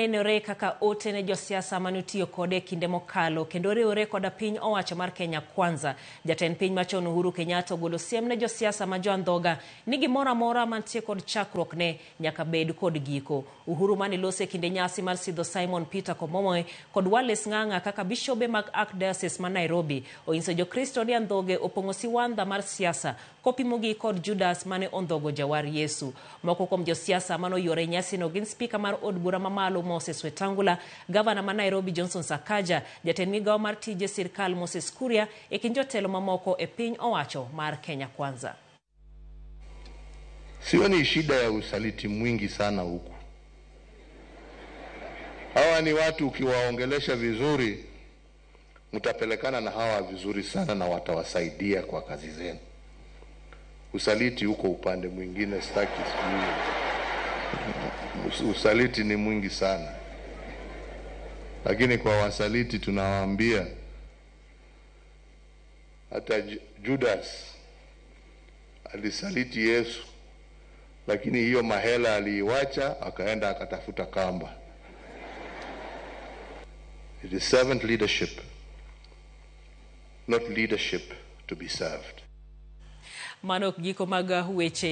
Nenore kaka ote ne josiasa mane otiyo kode e kinde mokalo kendo riwre koda piny owacho mar Kenya Kwanza. Jatend piny machon Uhuru Kenyatta ogolo siem ne josiasa ma joandhoga ni gimoro amora mantie kod chakruok ne nyaka bed kod giko. Uhuru mane loso e kinde nyasi mar sidho Simon Peter Komomoe kod Wallace Ng'ang'a kaka bishobe mag Archdiocese ma Nairobi onyiso jokristo ni andhoge opong'o siwandha mar siasa kopimogi kod Judas mane ondhogo jawar Yesu. Moko kuom josiasa mane oyuore e nyasino gin spika mar od bura mamalo Moses Wetangula, gavana ma Nairobi Johnson Sakaja, jatend migawo mar tije sirkal Moses Kuria e kind jotelo mamoko e piny owacho mar Kenya Kwanza. Sioni shida ya usaliti mwingi sana huku. Hawa ni watu ukiwaongelesha vizuri, mtapelekana na hawa vizuri sana na watawasaidia kwa kazi zenu. Usaliti huko upande mwingine sitaki, sijui. Usaliti ni mwingi sana, lakini kwa wasaliti tunawaambia, hata Judas alisaliti Yesu, lakini hiyo mahela aliiwacha, akaenda akatafuta kamba. It is servant leadership, not leadership to be served. Mano ok giko mag weche.